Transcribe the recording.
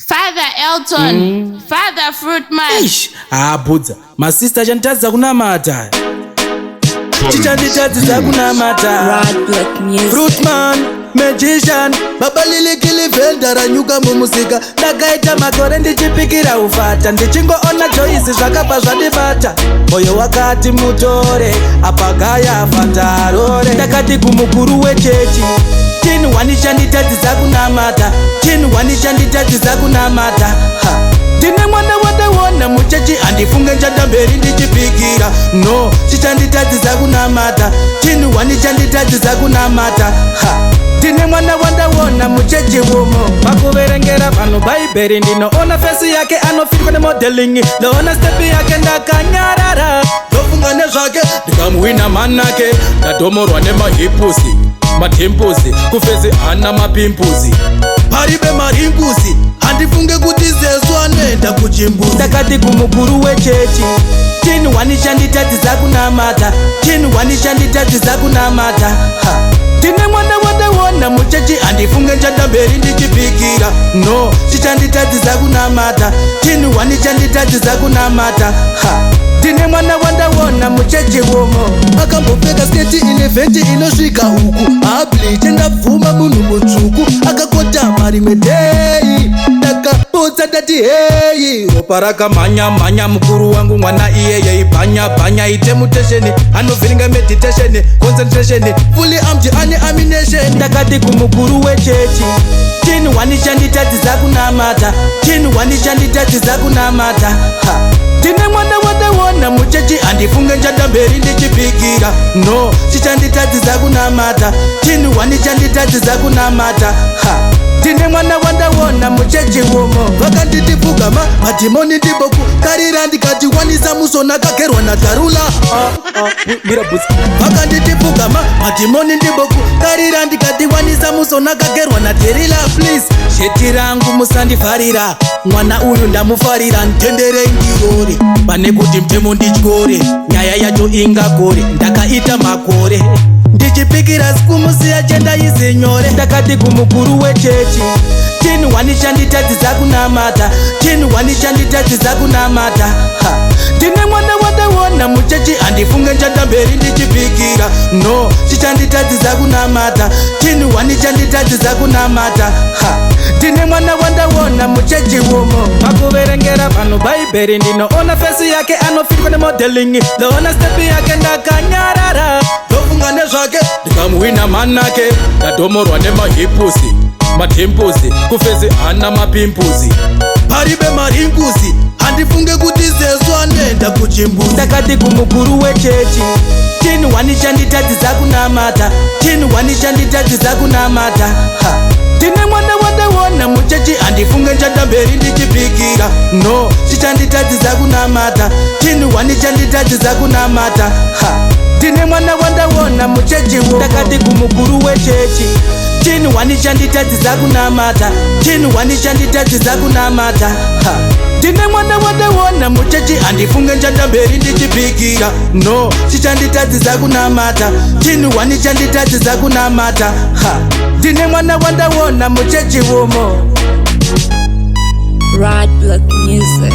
Father Elton, Father Fruitman. Eish, haabudza masista achanditadzisa kunamata, chichanditadzisa kunamata. Rod Black Music. Fruitman magician, Baba Lilikilivhenda ranyuka mumusika. Ndakaita makore ndichipikira ufata, ndichingoona Joyisi zvakabva zvandibata. Moyo wakati mutore apagaya fatarore. Ndakati kumukuru wechechi, chinhu wani chanditadzisa kunamata, chinhu wani chanditadzisa kunamata. Ha. Ndine mwana wadaona muchechi, handifunge njandamberi ndichipikira. No, chichanditadzisa kunamata, chinhu wani chanditadzisa kunamata. Ha. Ndine mwana wandaona muchechi umo, pakuverengera vanhu Bhaibheri ndinoona face yake, anofitwa nemodeling. Ndoona step yake, ndakanyarara, ndofunga nezvake, ndikamuhwina manake. Ndadhomorwa nemahips, madimples, kuface hana mapimples. Paribe maringusi, handifunge kuti Zesu anoenda kuchimbuzi. Ndakati kumukuru wechechi, chinhu wani chanditadzisa kunamata, chinhu wani chanditadzisa kunamata. Ha. Ndine mwana wandaona muchechi, handifunge njandamberi ndichipikira. No, chichanditadzisa kunamata, chinhu wani chanditadzisa kunamata. Ha. Ndine mwana wandaona muchechi umo. Akambopfeka sketi ine vent inosvika uku, habliche ndabvuma, munhu mutsvuku akakotama. Rimwe day ndakapotsa ndati hey. Ropa rakamhanya mhanya, mukuru wangu mwana iyeye ibhanya bhanya. Ite mutation, anovhiringa meditation, concentration. Fully armed, ane ammunition. Ndakati kumukuru wechechi, chinhu wani chanditadzisa kunamata, chinhu wani chanditadzisa kunamata. Ha. Ndine mwana wandaona muchechi, handifunge njandamberi ndichipikira. No, chichanditadzisa kunamata, chinhu wani chanditadzisa kunamata. Ha. Ndine mwana wandaona muchechi umo. Vakanditi pfugama, madhimoni ndiboku karira, ndikati wanisa musona kagerwa nadarula. Vakanditi pfugama, madhimoni ndiboku karira, ndikati wanisa musona kagerwa naderila. Please, shirt rangu musandivharira, mwana uyu ndamufarira, ntenderei ndirore pane kuti mutemo ndityore. Nyaya yacho ingakore, ndakaita makore ndichipikira sikumusiya chenda izinyore. Ndakati kumukuru wechechi, chinhu wani chanditadzisa kunamata, chinhu wani chanditadzisa kunamata. Ha. Ndine mwana wandaona muchechi, handifunge njandamberi ndichipikira. No, chichanditadzisa kunamata, chinhu wani chanditadzisa kunamata. Ha. Ndine mwana wandaona muchechi umo, pakuverengera vanhu Bhaibheri ndinoona face yake, anofitwa nemodeling. Ndoona step yake, ndakanyarara, ndofunga nezvake, ndikamuhwina manake. Ndadhomorwa nemahips, madimples, kuface hana mapimples. Paribe maringusi, handifunge kuti Zesu anoenda kuchimbuzi. Ndakati kumukuru wechechi, chinhu wani chanditadzisa kunamata, chinhu wani chanditadzisa kunamata. Ha. Ndine mwana wandaona muchechi, handifunge njandamberi ndichipikira. No, chichanditadzisa kunamata, chinhu wani chanditadzisa kunamata. Ha. Ndine mwana wandaona muchechi umo. Ndakati kumukuru wechechi, chinhu wani chanditadzisa kunamata, chinhu wani chanditadzisa kunamata. Ha. Ndine mwana wandaona muchechi, handifunge njandamberi ndichipikira. No, chichanditadzisa kunamata, chinhu wani chanditadzisa kunamata. Ha. Ndine mwana wandaona muchechi umo. Rod Black Music.